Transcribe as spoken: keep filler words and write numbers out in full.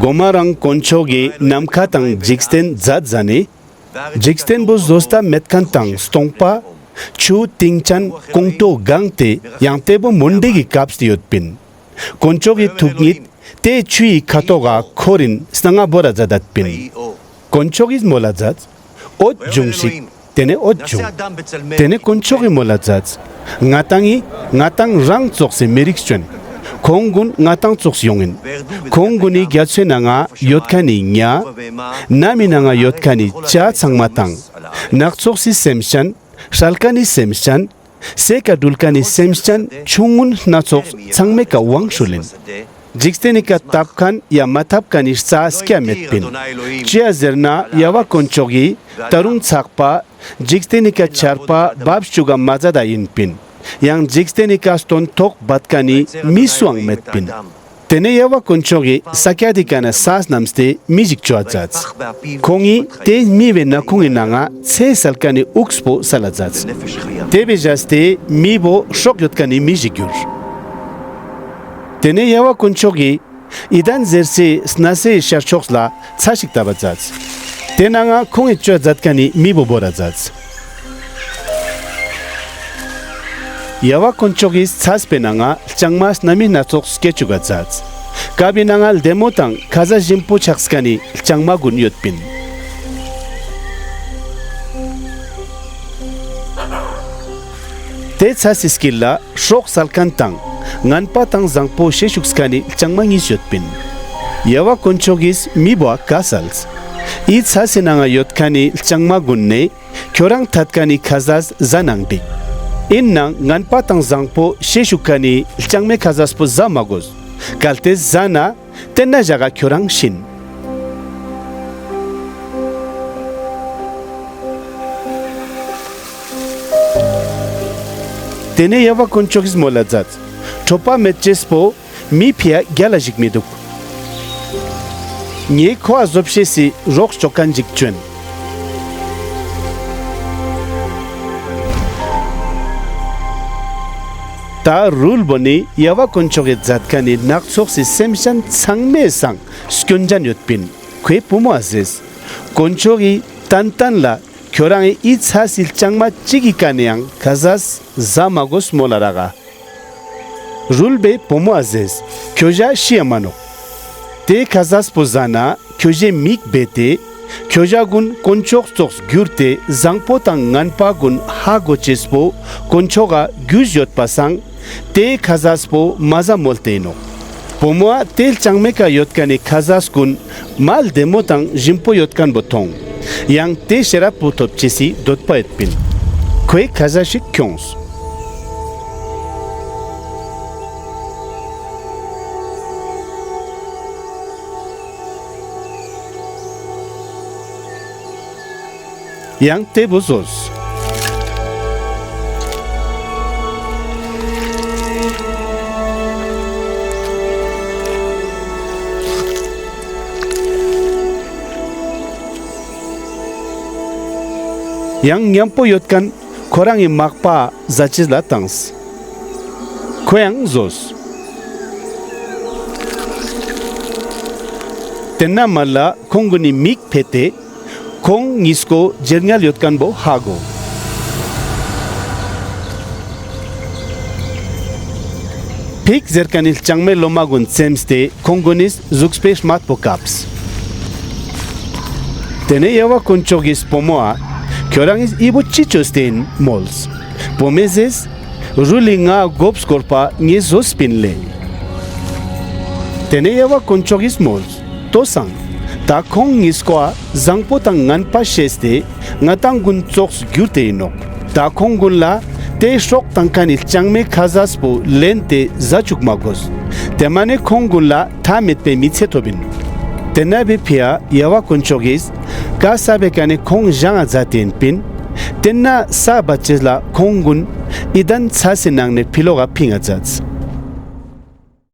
གོ་མ་རང་དཀོན་མཆོག་གི་ནམ་མཁའ་དང་འཇིག་རྟེན་མཛད་ཟ་ནེ། འཇིག་རྟེན་པོ་བཟོ་ལྟ་མེད་ཁན་དང་སྟོང་པ། ཆུ་སྟིང་ཅན་ཀོང་ཏོ་གང་ཏེ་ཡང་ཏེ་བོ་མུན་དིག་གི་སྐབས་ཏེ་ཡོད་པིན། དཀོན་མཆོག་གི་ཐུག་ཉིད་ཏེ་ཆུའི་ཁ་ཐོག་ག་ཁོར་རིན་སྣང་ང་བོར་ར་མཛད་དད་པིན། དཀོན་མཆོག་གི་མོལ་ལ་མཛད། འོད་བྱུང་ཞིག། ཏེ་ནེ་འོད་བྱུང་། ཏེ་ནེ་དཀོན་མཆོག་གི་མོལ་ལ་མཛད། ང་དང་ངི་ང་དང་རང་ཙོགས་སི་མི་རིགས་ཅོ་ཨིན། ཁོང་གུན་ང་དང་ཙོགས་ཡོང་ཨིན། ཁོང་གུན་ནི་གྱ་ཚོའེ་ནང་ང་ཡོད་ཁན་ནི་ཉ། ནམ་མི་ནང་ང་ཡོད་ཁན་ནི་བྱ་ཚང་མ་དང་། ནགས་ཚལ་སི་སེམས་ཅན། སྲལ་ཁན་ནི་སེམས་ཅན། སའེ་ཀ་དྲུལ་ཁན་ནི་སེམས་ཅན་ཆུང་ངུན་སྣ་ཚོགས་ཚང་མའེ་ཀ་ཝང་ཤུལ་ཨིན། འཇིག་རྟེན་ནི་ཀ་ཏབ་ཁན་ཡ་མ་ཏབ་ཁན་ནི་རྩྭ་སྐྱ་མེད་པིན། ཅིའ་ཟེར་ན་ཡ་ཝ་དཀོན་མཆོག་གི་ད་རུང་ཚག་པ་འཇིག་རྟེན་ནི་ཀ་ཆར་པ་བབས་ཅུག་ག་མ་མཛད་ད་ཨིན་པིན། ཡང་འཇིག་རྟེན་ནི་ཀ་སྟོན་ཐོག་བད་ཁན་ནི་མི་སུའང་མེད་པིན། ཏེ་ནེ་ཡ་ཝ་དཀོན་མཆོག་གི་ས་ཀྱད་དི་ཀ་ནེ་ས་སྣམས་ཏེ་མི་ཞིག་ཅོའ་མཛད། ཁོང་ངི་ཏེ་མི་བོའེ་ནག་ཁུང་ངི་ནང་ང་ཚེ་སལ་ཁན་ནི་འུགས་པོ་སལ་ལ་མཛད། ཏེ་བོའེ་ཞགས་ཏེ་མི་བོ་སྲོག་ཡོད་ཁན་ནི་མི་ཞིག་གྱུར། ཏེ་ནེ་ཡ་ཝ་དཀོན་མཆོག་གི་ཨི་དན་ཟེར་སའེ་གནས་སི་ཤར་ཕྱོགས་ལ་ཚ་ཞིག་ཏབ་བ་མཛད། ཏེ་ནང་ང་ཁོང་ངི་ཅོའ་མཛད་ཁན་ནི་མི་བོ་བོར་ར་མཛད། ཡ་ཝ་དཀོན་མཆོག་གི་ཚས་པོའེ་ནང་ང་ལྕང་མ་སྣ་མི་སྣ་ཚོགས་སྐྱེ་ཅུག་ག་མཛད། ཀ་བོའེ་ནང་ང་ལྡེ་མོ་དང་ཁ་ཟས་ཞིམ་པོ་ཆགས་ཁན་ནི་ལྕང་མ་གུན་ཡོད་པིན། ཏེ་ཚས་སི་སྐྱིལ་ལ་སྲོག་སལ་ཁན་དང་ངན་པ་དང་ཟང་པོ་ཤེས་ཅུག་ཁན་ནི་ལྕང་མ་ཉིས་ཡོད་པིན། ཡ་ཝ་དཀོན་མཆོག་གི་མི་བོའ་ཀའ་སལ། འི་ཚས་སི་ནང་ང་ཡོད་ཁན་ནི་ལྕང་མ་གུན་ནེ་ཁྱོ་རང་ཐད་ཁན་ནི་ཁ་ཟས་ཟ་ནའང་གྲིག། ཨིན་ནའང་ངན་པ་དང་ཟང་པོ་ཤེས་ཅུག་ཁན་ནི་ལྕང་མའེ་ཁ་ཟས་པོ་ཟ་མ་གོས། གལ་ཏེ་ཟ་ན་ཏེ་ན་ཞག་ག་ཁྱོ་རང་ཤི་ཨིན། ཏེ་ནེ་ཡ་ཝ་དཀོན་མཆོག་གི་མོལ་ལ་མཛད། ཁྲོ་པ་མེད་ཅེས་པོ་མི་ཕིའ་གྱལ་ལ་ཞིག་མི་དུག། ངའེ་ཁོའ་ཟོབ་ཤེས་སི་རོགས་ཅོ་ཁན་ཞིག་ཅོ་ཨིན། ཏ་རུལ་བོ་ནི་ཡ་ཝ་དཀོན་མཆོག་གི་མཛད་ཁན་ནི་ནགས་ཚལ་སི་སེམས་ཅན་ཚང་མའེ་སང་སྐྱོན་ཅན་ཡོད་པིན། ཁོའེ་བུ་མོའ་ཟེརས། དཀོན་མཆོག་གི་ཏན་ཏན་ལ་ཁྱོ་རང་ངི་འི་ཚས་སི་ལྕང་མ་ཅིག་གི་ཀ་ནེའང་ཁ་ཟས་ཟ་མ་གོས་མོལ་ལ་རག་ག། རུལ་བོའེ་བུ་མོའ་ཟེརས། ཁྱོ་ཞ་ཤིའ་མ་ནོག། ཏེ་ཁ་ཟས་པོ་ཟ་ན་ཁྱོ་ཞའེ་མིག་བེ་ཏེ་ཁྱོ་ཞ་གུན་དཀོན་མཆོག་ཙོགས་གྱུར་ཏེ་ཟང་པོ་དང་ངན་པ་གུན་ཧ་གོ་ཅེས་པོ་དཀོན་མཆོག་ག་གྱུས་ཡོད་པ་སང་ཏེ་ཁ་ཟས་པོ་མ་ཟ་མོལ་ཏེ་ཨིན་ནོག། བུ་མོའ་ཏེ་ལྕང་མའེ་ཀ་ཡོད་ཁན་ནི་ཁ་ཟས་གུན་མ་ལྡེ་མོ་དང་ཞིམ་པོ་ཡོད་ཁན་བོ་ཐོང་། ཡང་ཏེ་ཤེས་རབ་པོ་ཐོབ་ཅེས་སི་དོད་པ་ཡོད་པིན། ཁོའེ་ཁ་ཟས་ཤིག་ཁྱོངས། ཡང་ཏེ་བོ་ཟོས། ཡང་ཉམ་པོ་ཡོད་ཁན་ཁོ་རང་ངི་མག་པའ་ཟ་ཅེས་ལ་ཏངས། ཁོའང་ཟོས། ཏེན་ན་མ་ལ་ཁོང་གུན་ནི་མིག་ཕེ་ཏེ་ཁོང་ཉིས་ཀོ་རྗེར་ཉལ་ཡོད་ཁན་བོ་ཧ་གོ། ཕིག་ཟེར་ཁན་ནི་ལྕང་མའེ་ལོ་མ་གུན་ཙེམས་ཏེ་ཁོང་གུན་ནི་ཟུགས་པོའེ་སྨད་པོ་ཀབས། ཏེ་ནེ་ཡ་ཝ་དཀོན་མཆོག་གི་བུ་མོའ་ཁྱོ་རང་ངི་འི་བོ་ཅི་ཅོས་ཏེ་ཨིན་མོལས། བུ་མོའེ་ཟེརས། རུལ་ལི་ངའ་གོབ་སྐོར་པ་ངའེ་ཟོས་པིན་ལེ། ཏེ་ནེ་ཡ་ཝ་དཀོན་མཆོག་གི་མོལས། ལྟོས་སང་། ཏ་ཁོང་ཉིས་ཀོའ་ཟང་པོ་དང་ངན་པ་ཤེས་ཏེ་ང་དང་གུན་ཙོགས་གྱུར་ཏེ་ཨིན་ནོག། ཏ་ཁོང་གུན་ལ་ཏེ་སྲོག་ཏང་ཁན་ནི་ལྕང་མའེ་ཁ་ཟས་པོ་ལེན་ཏེ་ཟ་ཅུག་མ་གོས། ཏེ་མ་ནེ་ཁོང་གུན་ལ་ཐའ་མེད་པའེ་མི་ཚེ་ཐོབ་ཨིན། ཏེན་ན་བོའེ་ཕིའ་ཡ་ཝ་དཀོན་མཆོག་གི་ཀའ་སལ་བའེ་ཀ་ནེ་ཁོང་ཞང་ང་ཛད་ཏེ་ཨིན་པིན། ཏེན་ན་ས་བད་ཅེས་ལ་ཁོང་གུན་ཨི་དན་ཚས་སི་ནང་ནེ་ཕི་ལོག་ག་ཕིང་ང་ཛདས།